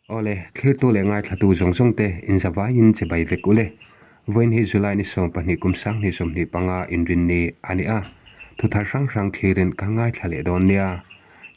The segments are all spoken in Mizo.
Awle, thlirtu leh ngaithlatu zawng zawng te inzavaiin che bai vek ule. Vawiin hi July ni 12 kum 2025 inrinni a ni a, thuthar hrang hrang thlirin kan ngaithla leh dawn nia.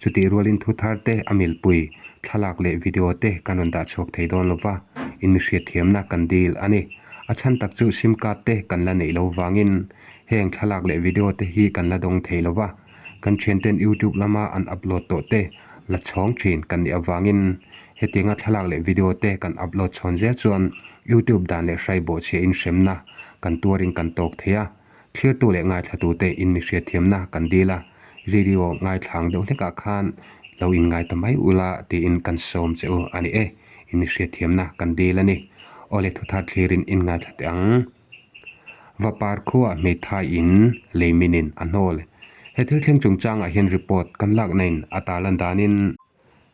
Chutih rualin thuthar te a milpui, thlalak leh video te kan rawn dah chhuak thei dawn lova, in mi hriatthiamna kan dil a ni. A chhan tak chu sim card te kan la neih lo vangin heng thlalak leh video te hi kan la dawng thei lova. Kan thianten YouTube lama an upload tawh te la chhawng thin kan nih avangin hetianga thlalak leh video te kan upload chhawn zel chuan YouTube dan leh hrai bawhchhia in hremna kan tuarin kan tawk thei a, thlirtu leh ngaithlatu te in mi hriatthiamna kan dil a, video ngaithlang deuh hlekah khan lo inngai ta mai ula tiin kan sawm che u a ni e, in mi hriatthiamna kan dil a ni. Awle thuthar thlirin in ngaithla teh ang. Vapar khuaah hmeithai in lei minin a hnawl. He thil thleng chungchangah hian report kan lakna in a tarlan danin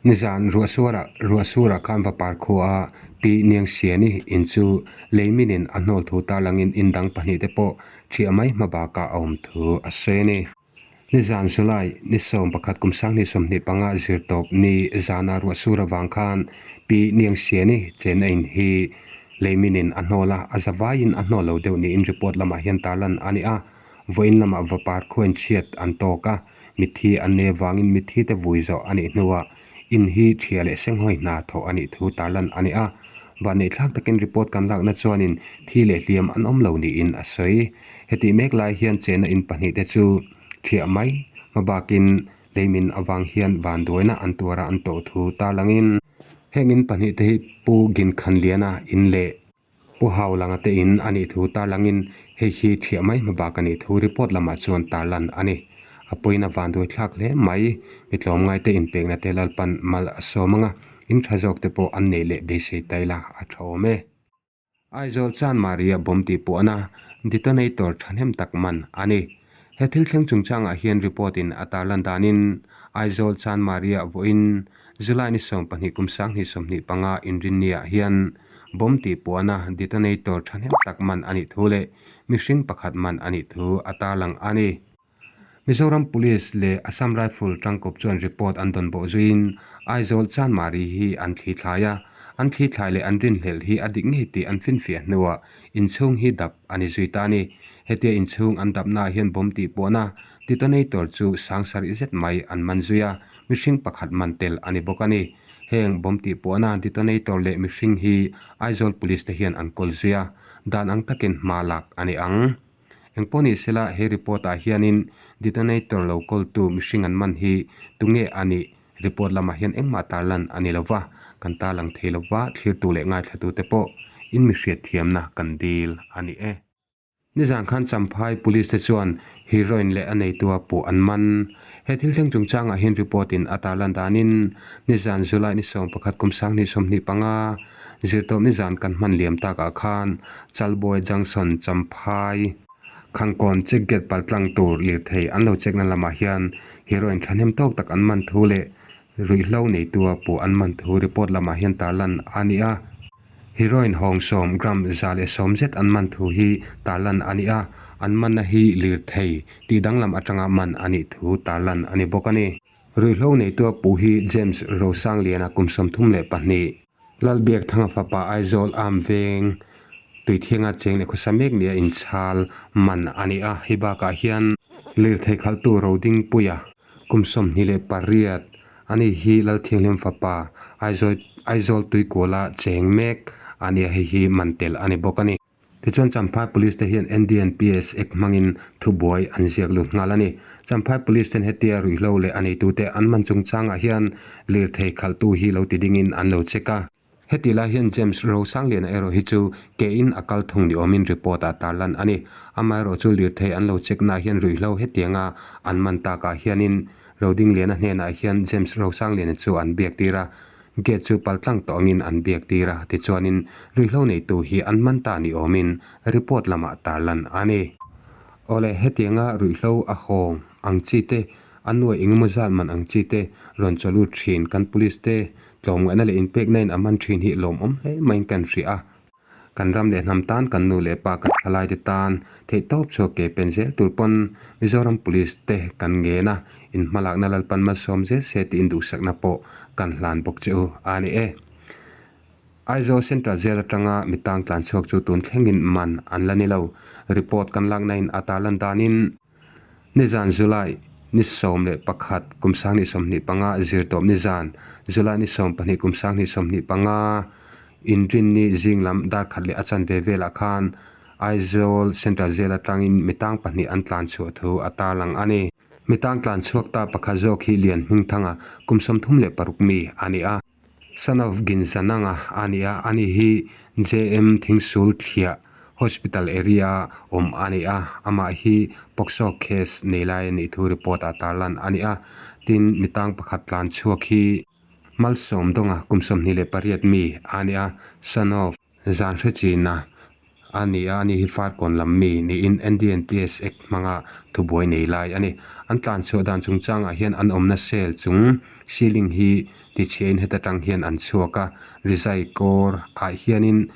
nizan ruahsuarah ruahsurah khan Vapar khuaah Pi Niangsiani in chu lei minin a hnawl thu tarlangin in dang pahnihte pawh ṭhiah mai hma bakah a awm thu a sawi a ni. Nizan July ni 11 kum 2025 zir tawp ni zana ruah sur avang khan Pi Niangsiani chenna in hi leiminin a hnawl a, a zavaiin a hnawl lo deuh niin report lamah hian tarlan a ni a. Vawiin lamah vapar khuain chhiat an tawk a, mitthi an nei avangin mitthi te vui zawh a nih hnuah in hi ṭhia leh senghawi hna thawh a nih thu tarlan a ni a. Vanneihthlak takin report kan lakna chuanin thi leh hliam an awm lo niin a sawi. Hetih mek lai hian chenna in pahnihte chu thiah mai hma bakin leimin avang hian vanduaina an tuara an tawh thu tarlangin heng in pahnihte hi Pu Ginkhanliana in leh Pu Haulanga te in a nih thu tarlangin hei hi thiah mai hma bak a nih thu report lamah chuan tarlan a ni. A pawina vanduai thlak hle mai, mi tlawmngaite inpekna te Lalpan mal a sawm anga in tha zawk te pawh an neih leh beisei ta ila a tha awm e. Aizawl chuan Maria bawm tih puahna detonator thahnem tak man a ni. He thil thleng chungchangah hian report in a tarlan danin Aizawl chuan Maria vawiin July ni 12 kum 2025 inrinniah hian bawm tih puahna detonator thahnem tak man a nih thu leh mihring pakhat man a nih thu a tarlang a ni. Mizoram Police leh Assam Rifle tangkawp chuan report an dawn bawh zuiin Aizawl Chanmari hi an thlithlai a, an thlithlai leh an rinhlelh hi a dik ngei tih an finfiah hnuah inchhung hi dap a ni zui ta a ni. Hetia inchhung an dapnaah hian bomb tih pawhna detonator chu sang sarih zet mai an man zui a, mihring pakhat man tel a ni bawk a ni. Heng bomb tih pawhna detonator leh mihring hi Aizawl Police te hian an kawl zui a, dan ang takin hma lak a ni ang. Engpawh ni sela he report ah hianin detonator lo kawltu mihring an man hi tunge a nih report lamah hian engmah tarlan a ni lova, kan tarlang thei lova thlirtu leh ngaithlatute pawh in mi hriatthiamna kan dil a ni e. Nizan khan Champhai Police te chuan heroin leh a neitua puh an man. He thil thleng chungchangah hian report in a tarlan danin nizan July ni 11 kum 2025, Zirtawp nizan kan hman liam takah khan Chalbuai Junction Champhai Khangkawn check gate paltlang tur lirthei an lo check na lamah hian heroin thahnem tawk tak an man thu leh ruihhlo neitua puh an man thu report lamah hian tarlan a ni a. Heroin hawng sawm gram 110 zet an man thu hi tarlan a ni a, an manna hi lirthei tih danglam atanga man a nih thu tarlan a ni bawk a ni. Ruihhlo neitua puh hi James Rosangliana kum 32, Lalbiak Thanga fapa Aizawl Arm Veng Tuithianga cheng leh khawsa mek nia inchhal man a ni a. Hei bakah hian lirthei khalhtu Rodingpuia kum 28 a ni hi Lalthianghlim fapa Aizawl Aizawl Tuikuala cheng mek a ni a, hei hi man tel a ni bawk a ni. Tichuan Champhai Police te hian NDNPS Act hmangin thubuai an ziak lut nghal a ni. Champhai Police ten hetia ruihhlo leh a neitute an man chungchangah hian lirthei khalhtu hi lo ti dingin an lo check a. Heti lai hian James Rosangliana erawh hi chu kein a kal thung ni awmin report ah tarlan a ni. Amaherawhchu lirthei an lo check naah hian ruihhlo hetianga an man takah hianin Rodingliana hnenah hian James Rosangliana chu an biak tir a. Gate chu paltlang tawh angin an biak tir a, tichuanin ruihhlo neitu hi an man ta ni awmin report lamah tarlan a ni. Awle, hetianga ruihhlo a hawng ang chi te, a nuai engemaw zat man ang chi te rawn chawlut thin kan police te tlawmngaihna leh inpekna in a man thin hi lawmawm hle maiin kan hria a. Kan ram leh hnam tan, kan nu leh pa, kan thalaite tan theihtawp chhuak ke pen zel tur pawn Mizoram Police te kan ngen a, in hmalakna Lalpan malsawm zel se tiin duhsakna pawh kan hlan bawk che u a ni e. Aizawl Central Jail atanga mi tang tlan chhuak chu tun thlengin man an la ni lo. Report kan lakna in a tarlan danin nizan July ni 11 kum 2025 zirtawp nizan July ni 12 kum 2025 inrinni zing lam dar khat leh a chanve velah khan Aizawl Central Jail atangin mi tang pahnih an tlan chhuah thu a tarlang a ni. Mi tang tlan chhuak ta pakhat zawk hi Lian Hmingthanga kum 36 mi a ni a. Son of Ginzananga a ni a, ani hi JM Thingsul Thliah Hospital area awm a ni a, amah hi POCSO case nei lai a nih thu report ah tarlan a ni a, tin mi tang pakhat tlan chhuak hi Malsawm Dawnga kum 28 mi a ni a, son of. Zan hre china a ni a, ani hi Farkawn lam mi niin NDNPS Act hmanga thubuai nei lai a ni. An tlan chhuah dan chungchangah hian an awmna cell chung ceiling hi tichhiain heta tang hian an chhuak a, rizai kawr ah hianin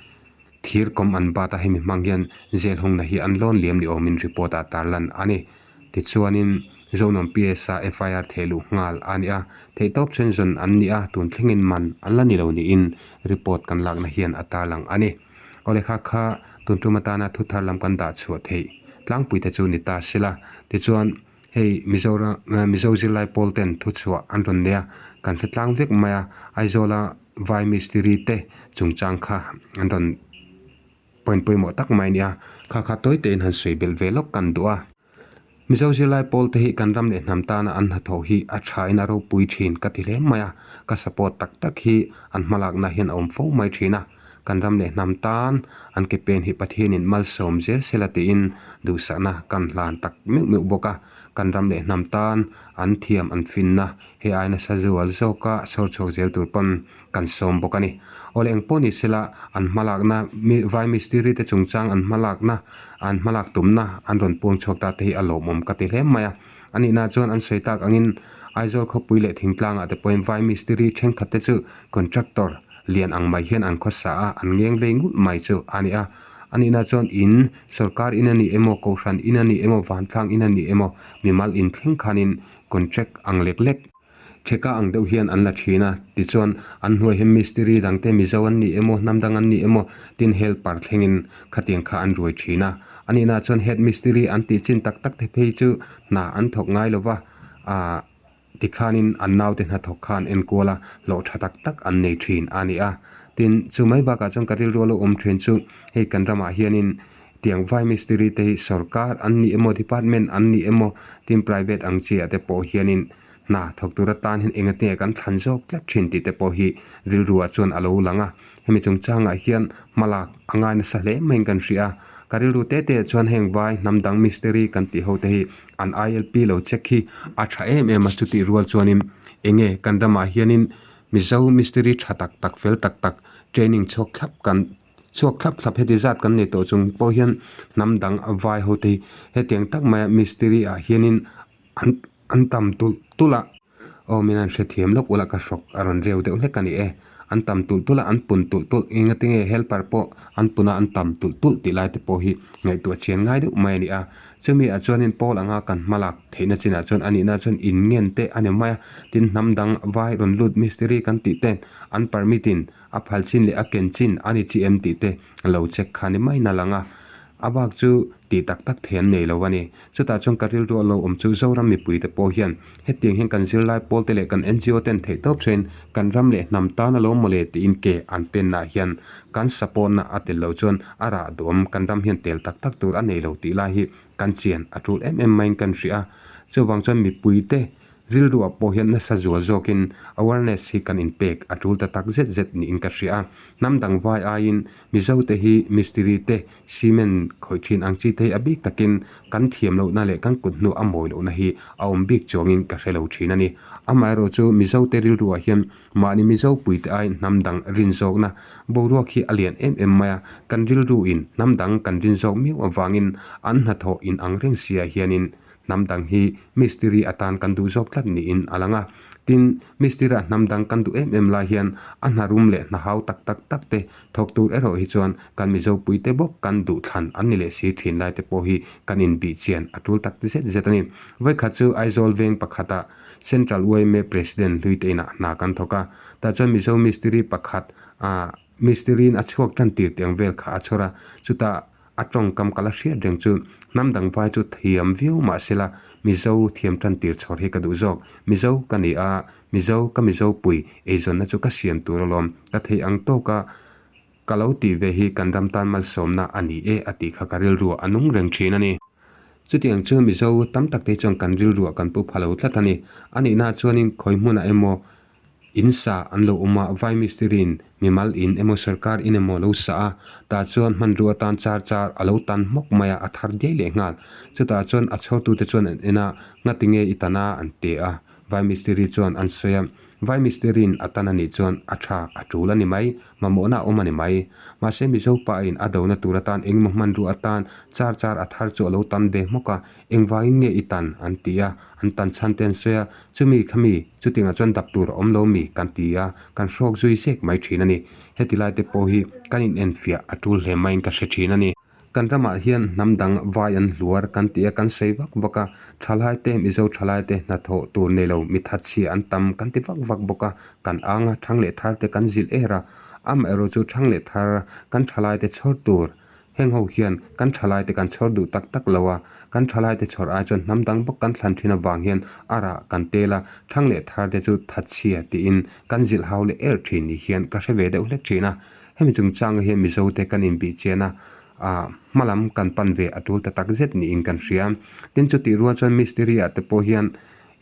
thir kawm an bat a, hemi hmang hian jail hungna hi an lawn liam ni awmin report ah tarlan a ni. Tichuanin Zonuam PS-a FIR theh luh nghal a ni a, theihtawp chuan zawn an ni a, tun thlengin man an la ni lo niin report kan lakna hian a tarlang a ni. Aw lehkha kha tun tum atana thu thar lam kan dah chhuah theih tlangpui te chu ni ta sela. Tichuan hei Mizoram Mizo zirlai pawl ten thu chhuah an rawn nei a, kan hre tlang vek mai a, Aizawla vai mistiri te chungchang kha an rawn Point pawimawh tak mai a ni a, kha kha tawi tein han sawi belh ve lawk kan duh a. Mizo zirlai pawl te hi kan ram leh hnam tana an hnathawh hi a thain a ropui thin ka ti hle mai a, ka support tak tak hi an hmalakna hian a awm fo mai thin a. Kan ram leh hnam tan an ke pen hi Pathianin malsawm zel sela tiin duhsakna kan hlan tak meuh meuh bawk a. Kan ram leh hnam tan an thiam an finna He ai nasa zual zawka sawr chhuak zel tur pawn kan sawm bawk a ni. Awle eng pawh ni sela an hmalakna mi vai mistiri te chungchang an hmalakna an hmalak tumna an rawn puang chhuak ta te hi a lawmawm ka ti hle mai a. A nihna chuan an sawi tak angin Aizawl khawpui leh thingtlangah te pawhin vai mistiri thenkhat te chu contractor lian ang mai hian an khawsa a, an ngeng vei ngut mai chu a ni a. A nihna chuan in sorkar in a ni emaw kohhran in a ni emaw vantlang in a ni emaw mimal in thleng khanin Contract ang lek lek theka ang deuh hian an la thin a, tichuan an hnuai hi mistiri dangte Mizo an ni emaw hnam dang an ni emaw tin helper thlengin khatiang kha an ruai thin a. A nihna chuan head mistiri an tih chin tak tak te phei chu hna an thawk ngai lova, aah tikhanin an naute hnathawk kha an enkual a, hlawh tha tak tak an nei thin a ni a. Tin, chu mai bakah chuan ka rilru a lo awm thin chu hei kan ramah hianin Tiang vai mistiri te hi sorkar an ni emaw department an ni emaw tin private ang chi ah te pawh hianin hna thawk tur atan hian enga tinge kan thlan zawk tlat thin tih te pawh hi rilru ah chuan a lo lang a, hemi chungchang ah hian hmalak a ngai nasa hle maiin kan hria a, ka rilru te te ah chuan heng vai hnam dang mistiri kan tih ho te hi an ILP lo check hi a tha em em a chutih rual chuanin enge kan ramah hianin Mizo mistiri tha tak tak fel tak tak training chhuak thlap kan Chhuak thlap thlap heti zat kan nei tawh chung pawh hian hnam dang a vai ho te hi hetiang tak maia mistiri ah hianin an an tam tulh tulh a, aw min an hrethiam lawk ula ka hrawk a rawn reu deuh hlek a ni e, an tam tulh tulh a an pun tulh tulh eng ati nge helper pawh an pun a an tam tulh tulh tih lai te pawh hi ngaihtuah chian ngai deuh mai a ni a, chumi ah chuanin pawl anga kan hmalak theihna chinah chuan a nihna chuan in ngen te a ni mai a, tin hnam dang vai rawn lut mistiri kan tih ten an permit in A phal chin leh a ken chin a ni chi em tih te lo check kha ni mai na lang a, a bak chu tih tak tak thei an nei lo a ni. Chutah chuan ka rilru a lo awm chu Zoram mipui te pawh hian hetiang hian kan zirlai pawl te leh kan NGO ten theih tawp chuain kan ram leh hnam tan a lo mawle tiin ke an pennaah hian kan support na a tel loh chuan a rah duam kan ram hian tel tak tak tur a nei lo tih lai hi kan chian a tul em em maiin kan hria a. Chuvang chuan mipui te Rilruah pawh hian nasa zual zawkin awareness hi kan inpek a tul ta tak zet zet niin ka hria a. Hnam dang vai aiin Mizote hi mistiri te, cement khawih thin ang chi te hi a bik takin kan thiam lohna leh kan kut hnu a mawi lohna hi a awm bik chuangin ka hre lo thin a ni. Amaherawh chu Mizote rilruah hian mahni Mizo puite aiin hnam dang rin zawkna boruak hi a lian em em mai a, kan rilruin hnam dang kan rin zawk miau avangin an hnathawh inang reng siah hianin Hnam dang hi mistiri atan kan duh zawk tlat niin a lang a. Tin, mistiri-ah hnam dang kan duh em em lai hian a hna rum leh hna hau tak tak tak te thawk tur erawh hi chuan kan Mizopuite bawk kan duh thlan an ni leh si thin lai te pawh hi kan inbih chian a tul tak zet zet a ni. Vawikhat chu Aizawl veng pakhatah Central yma President hlui te inah hna kan thawk a. Tah chuan Mizo mistiri pakhat ah. Mistiriin a chhuak tan tir tih ang vel kha a chhawr a, chutah a tawngkam ka la hriat reng chu hnam dang vai chu thiam viau mah sela Mizo thiam tan tir chhawr hi ka duh zawk. Mizo ka ni a, Mizo ka Mizo pui eizawnna chu ka siam tur alawm. Ka theih ang tawka ka lo tih ve hi kan ram tan malsawmna a ni e a tih kha ka rilruah a nung reng thin a ni. Chutiang chu Mizo tam tak te chuan kan rilruah kan pu pha lo tlat a ni. A nihna chuanin khawi hmunah emaw In sa an lo awm a, vai mistiriin mimal in emaw sarkar in emaw lo sa a, tah chuan hmanrua atan char char a lo tan hmawk mai a, a thar diai leh nghal. Chutah chuan a chhawrtute chuan an en a, ngati nge i tan a an ti a, vai mistiri chuan an sawi a, vai mistiriin a tan a nih chuan a tha a tul a ni mai, mamawhna a awm a ni mai. Mahse Mizo pa in a dona tur atan engemaw hmanrua atan char char a thar chu a lo tan ve hmawk a, Engvangin nge i tan? an ti a, an tan chhan te an sawi a, chumi kha mi, chutiangah chuan dap tur a awm lo mi kan ti a, kan hrawk zui zek mai thin a ni. Heti lai te pawh hi kan inenfiah a tul hle maiin ka hre thin a ni. Kan ramah hian hnam dang vai an hluar kan ti a, kan sawi vak vak a, thalai te, Mizo thalai te hnathawh tur nei lo mi thatchhia an tam kan ti vak vak bawk a, kan ang a, thang leh thar te kan zilh er a, amaherawhchu chu thang leh thar kan thalai te chhawr tur Heng ho hian kan thalaite kan chhawr duh tak tak lo a, kan thalaite chhawr ai chuan hnam dang bawk kan thlan thin avang hian a rah kan tel a, thang leh thar te chu thatchhia tiin kan zilh hau leh er thin ni hian ka hre ve deuh hlek thin a. Hemi chungchanga hian Mizo te kan inbih chian a, ah hmalam kan pan ve a tul ta tak zet niin kan hria. Tin chutih rual chuan mistiri ah te pawh hian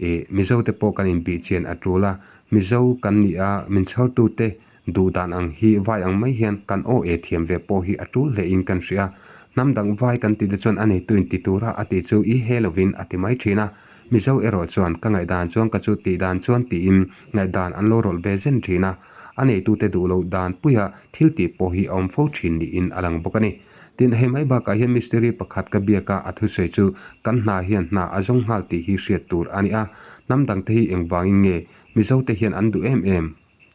ih Mizo te pawh kan inbih chian a tul a, Mizo kan nih a min chhawrtu te Duh dan ang hi vai ang mai hian kan aw e thiam ve pawh hi a tul hle in kan hria. Hnam dang vai kan tih te chuan a neitu in ti tura a tih chu i he lovin a ti mai thin a. Mizo erawh chuan ka ngaihdan chuan ka chu tih dan chuan tiin ngaihdan an lo rawlh ve zen thin a. A neitute duh loh dan puia thil tih pawh hi a awm fo thin niin a lang bawk a ni. Tin, hei mai bakah hian mistiri pakhat ka biak a, a thusawi chu kan hna hian hna a zawng nghal tih hi hriat tur a ni a. Hnam dangte hi engvangin nge Mizote hian an duh em em?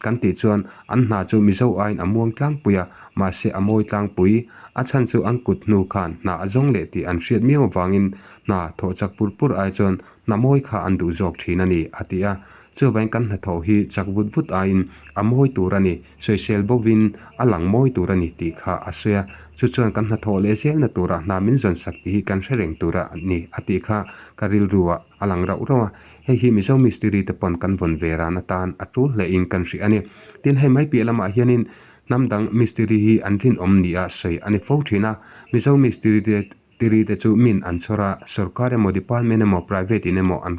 Kan tih chuan an hna chu Mizo aiin a muang tlangpui a, mahse a mawi tlangpui. A chhan chu an kut hnu khan hna a zawng leh tih an hriat miau avangin hna thawh chak pur pur ai chuan hna mawi kha an duh zawk thin a ni, a ti a. Chuvangin kan hnathawh hi chak vut vut aiin a mawi tur a ni, sawisel bovin a lang mawi tur a ni tih kha a sawi a. Chu chuan kan hnathawh leh zelna turah hna min zawn sak tih hi kan hre reng tur a ni, a tih kha ka rilru ah a lang rauh rauh a. Hei hi Mizo mistiri te pawn kan vawn ve ran atan a tul hle in kan hrih a ni. Tin, hei mai piah lamah hianin hnam dang mistiri hi an rinawm nia sawi a ni fo thin a. Mizo mistiri te tiri te chu min an chhawr a, sorkar emaw department emaw private in emaw an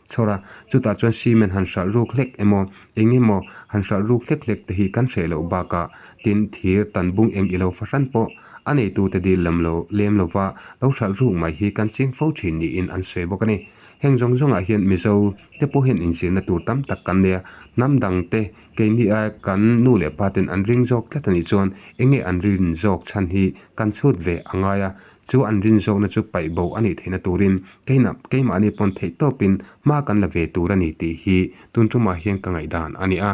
chhawr a. Chutah chuan cement han hralh ruk hlek emaw eng emaw han hralh ruk hlek hlek te hi kan hreh loh bakah tin thir tan bung eng ilo fahran pawh a neitute dil lam lo lem lova lo hralh ruk mai hi kan ching fo thin niin an sawi bawk a ni. Heng zawng zawngah hian Mizo te pawh hian inzirna tur tam tak kan nei a, hnam dang te keini aia kan nu leh pa ten an ring zawk tlat a nih chuan enge an rin zawk chhan hi kan chhut ve a ngai a, chu an rin zawkna chu paih bo a nih theihna turin keinah keimahni pawn theih tawpin hma kan la ve tur a ni tih hi tun tumah hian ka ngaihdan a ni a.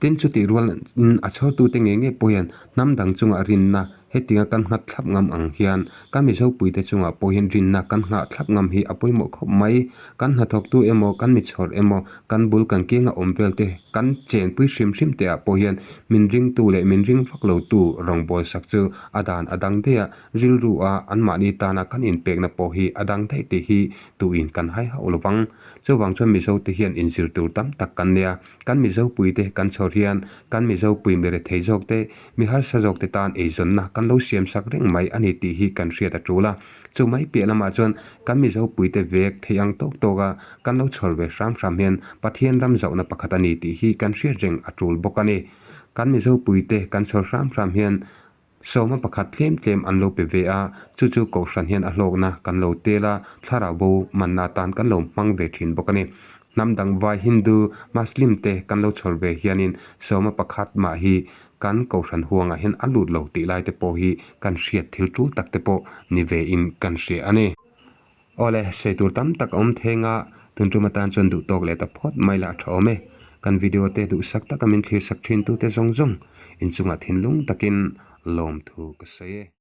Tin chutih rual in a chhawrtute ngei ngei pawh hian hnam dang chungah rinna hetinga kan nghat thlap ngam ang hian kan Mizopuite chungah pawh hian rinna kan nghah thlap ngam hi a pawimawh khawp mai. Kan hnathawktu emaw, kan michhawr emaw, kan bul kan kianga awm vel te, kan chenpui hrim hrim te ah pawh hian min ringtu leh min ring vak lotu rawngbâwl sak chu a dan a dang daih a, rilru a anmahni tana kan inpekna pawh hi a dang daih tih hi tuin kan hai hauh lovang. Chuvang chuan Mizote hian inzir tur tam tak kan nei a. Kan Mizopuite kan chhawr hian kan Mizopui mi rethei zawk te, mi harsa zawk te tan eizawnna kan lo siam sak reng mai a ni tih hi kan hriat a tul a. Chu mai piah lamah chuan kan Mizopuite vek thei ang tawk tawk a kan lo chhawr ve hram hram hian Pathian ram zauhna pakhat a ni tih hi kan hriat reng a tul bawk a ni. Kan Mizopuite kan chhawr hram hram hian Sawma pakhat tlem tlem an lo pe ve a, chu chu Kohhran hian a hlawkna kan lo tel a, thlarau bo manna atan kan lo hmang ve thin bawk a ni. Hnam dang vai Hindu, Muslim te kan lo chhawr ve hianin sawma pakhat mah hi kan Kohhran huangah hian a lut lo tih lai te pawh hi kan hriat thil tul tak te pawh ni ve in kan hria a ni. Awle, sawi tur tam tak a awm theng a, tun tum atan chuan duh tawk leh ta phawt mai lah a tha awm e. Kan video te duhsak taka min thlir sak thin tute zawng zawng inchungah thinlung takin lawmthu ka sawi e.